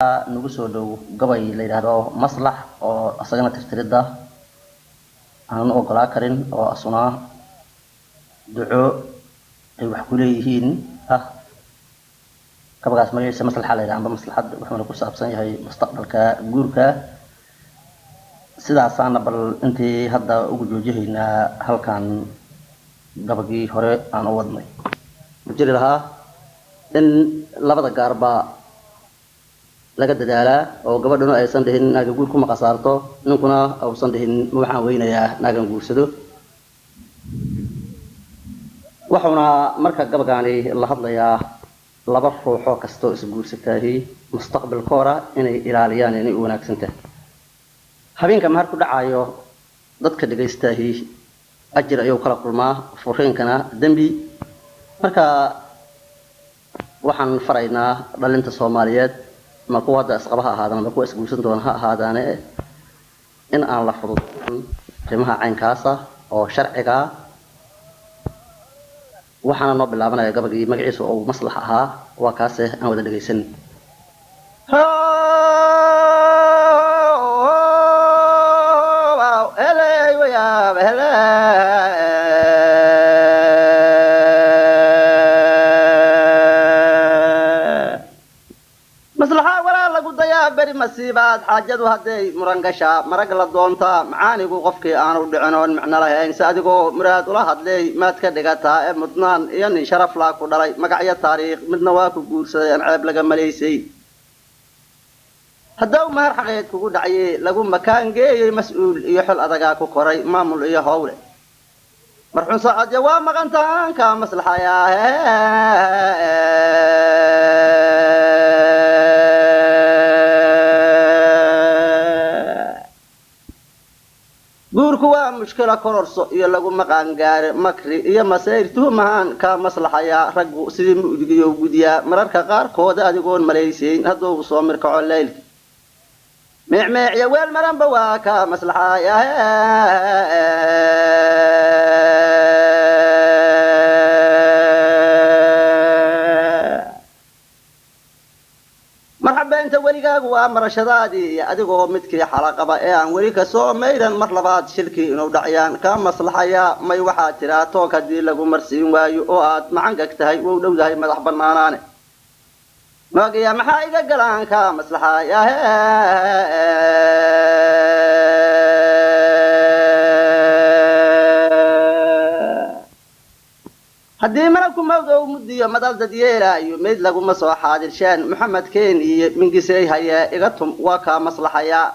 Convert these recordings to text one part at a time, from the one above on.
Nagu soo dhow gabay la yidhaahdo maslax oo isagana tirtiridda aanan ogolaa karin oo asuna duco ay wax ku leeyihiin ah. Gabagaas magaciisa maslaxa la yidhaha amba maslaxad, wuxuuna ku saabsan yahay mustaqbalka guurka. Sidaasaana bal intii hadda ugu joojihaynaa halkan gabagii hore aan u wadnay. Jiri lahaa in labada gaarba laga dadaalaa oo gabadhuna aysan dhihin naaga guur kuma khasaarto, ninkuna uusan dhihin ma waxaan weynayaa naagan guursado. Wuxuuna marka gabagaani la hadlayaa laba ruuxoo kastoo isguursataahi mustaqbalkooda inay ilaaliyaan inay u wanaagsan tahay. Habeenka mahar ku dhacayo dadka dhagaystaahi ajir ayuu kala kulmaa, furiinkana dembi. Marka waxaan faraynaa dhalinta Soomaaliyeed, ma kuwa hadda isqaba ha ahaadaan ma kuwa isguursan doona ha ahaadaane, in aan la fududayn arrimaha caynkaasa oo sharciga. Waxaana noo bilaabanaya gabagii magaciisa oo maslax ahaa, waa kaase aan wada dhegaysan. Maslaxa walaa lagu dayaa beri masiibaad xaajadu hadday muran gashaa marag la doontaa macaanigu qofkii aanu dhicin oon micno lahayn si adigoo muraad ula hadlay maad ka dhigataa ee mudnaan iyo nin sharaf laa ku dhalay magacyo taariikh midna waa ku guursaday aan ceeb laga malaysay. Haddau mahar xaqeed kugu dhacye lagu makaan geeyey mas-uul iyo xol adagaa ku koray maamul iyo howle marxun socodya waa maqantaan kaa maslaxayaa. Guurku waa mushkila kororso iyo lagu maqaangaare makri iyo masayr tuhumahaan kaa maslaxayaa. Raggu sidii mu'digiyo gudyaa mararka qaarkooda adigoon malaysayn hadduu soo mirkaco laylka meecmeecya weel maranba waa kaa maslaxaya. Marxabeynta weligaagu waa marashadaadii iyo adigoo midkii xalaqaba ee aan weli kasoo mayran mar labaad shilkii inuu dhacyaan kaa maslaxayaa. May waxaa tiraa toog haddii lagu marsiin waayo oo aad macangag tahay wou dhowdahay madax banaanaane moogiya maxaa iga galaan kaa maslaxaya. Haddii malaku mawdow muddiyo madal dad yeelaayo mayd laguma soo xaadirsheen Maxamed keen iyo mingisey hayee iga tum waa kaa maslaxayaa.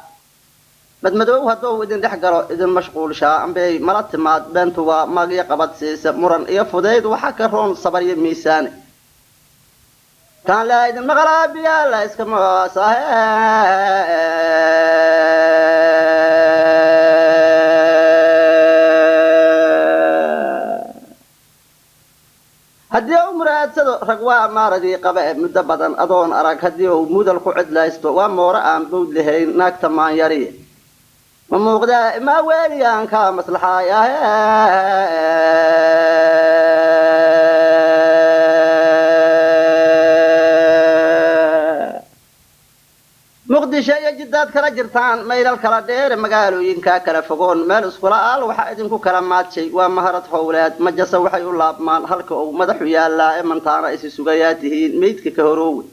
Madmadoow hadduu idin dhex galo idin mashquulshaa ambey mala timaad beentu waa magyo qabad siisa muran iyo fudayd waxa ka roon sabar iyo miisaane kaan laa idin maqlaa biyaa la iska moosahe. Haddii uu muraadsado rag waa maaradii qaba e muddo badan adoon arag haddii uu mudal ku cidlaysto waa moore aan bawd lahayn naagta maanyari ma muuqdaa maa weeliyaan kaa maslaxaya. Muqdisho iyo Jiddaad kala jirtaan maylal kala dheere magaalooyinkaa kala fogoon meel iskula aal waxaa idinku kala maadshay waa maharad howleed majase waxay u laabmaan halka uu madaxu yaallaa ee mantaana isi sugayaa tihiin meydka ka horoowe.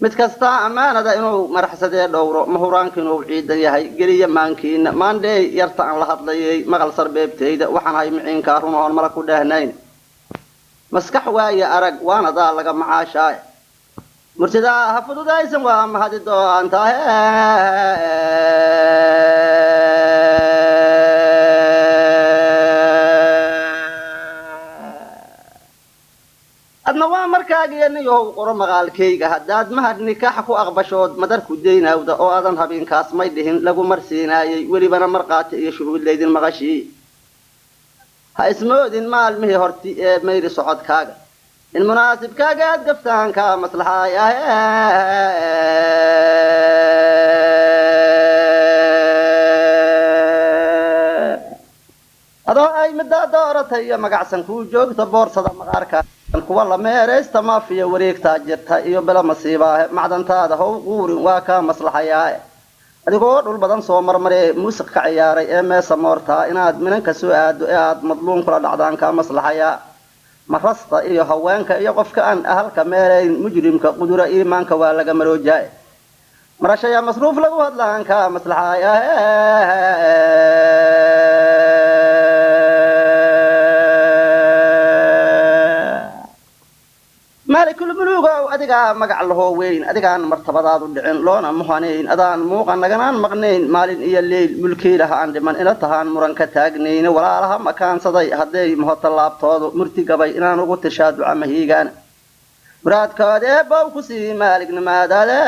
Mid kastaa ammaanada inuu maraxsadee dhowro mahuraanka inuu ciidan yahay geliya maankiina maandheey yarta aan la hadlayay maqal sarbeebtayda waxaan hay miciinkaa run oon mala ku dheehnayn maskax waaye arag waanadaa laga macaashaay murtidaa ha fududaysan waa mahadi doontahe. Adna waa markaagiyo niyow qoro maqaalkayga haddaad mahad nikaax ku aqbashood madarku daynawda oo aadan habeenkaas may dhihin lagu marsiinaayey welibana marqaati iyo shuhuud laydin maqashii. Ha ismoodin maalmihii horti ee mayri socodkaaga in munaasibkaaga aad gaftaan kaa maslaxaya. Adoo ay middaa dooratay iyo magacsan kuu joogto boorsada maqaarka Kuwa la meeraysta maafiya wareegtaa jirta iyo bela masiibaahe. Macdantaada how quurin, waa kaa maslaxayaae. Adigoo dhul badan soo marmaree muusiq ka ciyaaray ee meesa moortaa, inaad minanka soo aado ee aad madluun kula dhacdaan kaa maslaxayaa. Marasta iyo haweenka iyo qofka aan ahalka meelayn, mujrimka qudura iimaanka waa laga maroojaae. Marashayaa masruuf lagu hadlaan kaa maslaxaya. Maalikul muluugow, adigaa magac lahoo weyn, adigaan martabadaadu dhicin loona muhanayn, adaan muuqan naganaan maqnayn maalin iyo leyl, mulkiilaha aan dhiman ina tahaan muran ka taagnayne. Walaalaha makaansaday hadday mahoto laabtoodu murti gabay inaan ugu tishaa duca mahiigaana, muraadkood eebbow ku sii maalignimaadade.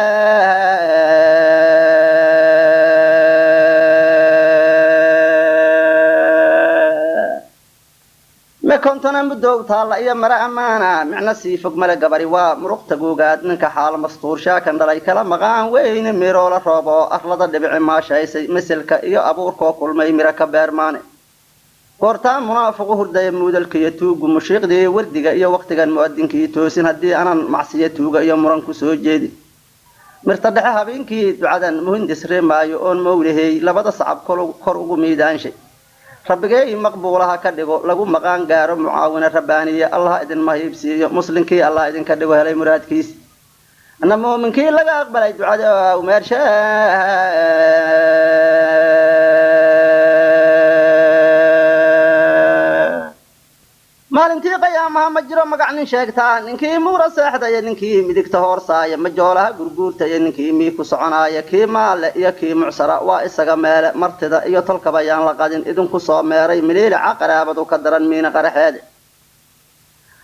Me kontona muddow taalla iyo mara ammaana micno sii fog male gabari waa muruqta guugaad. Ninka xaal mastuurshaa kan dhalay kala maqaan weyne, miroola roob oo arlada dhibici maashaysay, maselka iyo abuurkoo kulmay miro ka beermaane. Goortaa munaafiqu hurdaya, muudalka iyo tuugu mushiiqdii wardiga iyo waqtigan mu'adinkii toosin, haddii anan macsiyo tuuga iyo muran ku soo jeedin, mirta dhexe habeenkii ducadan muhindis reemaayo oon mowlahey labada sacab kor ugu miidaanshay, rabbigay maqbuulaha ka dhigo lagu maqaan gaaro mucaawina rabbaaniye. Allah idinma hiibsiiyo, muslinkii Allah idinka dhigo helay muraadkiisi, ana muuminkii laga aqbalay ducada umeershe. Maalintii qiyaamaha ma jiro magac nin sheegtaa, ninkii muura seexdaya, ninkii midigta hoorsaaya, majoolaha gurguurtaya, ninkii mii ku soconaaya, kii maale iyo kii mucsara waa isaga meele. Martida iyo tolkaba yaan la qadin idinku soo meeray, miliilica qaraabadu ka daran miina qaraxeede.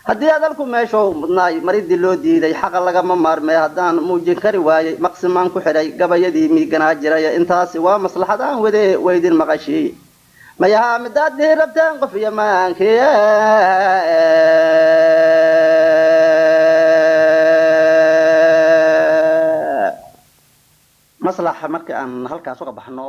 Haddii adalku meeshou mudnaay maridii loo diiday, xaqa lagama maarmee haddaan muujin kari waayey, maqsimaan ku xidhay gabayadii miiganaa jiraya. Intaasi waa maslaxadaan wadee waydin maqashiiye, mayahaa midaad dhihi rabteen qof iyo maankii. Maslaxa markii aan halkaas uga baxno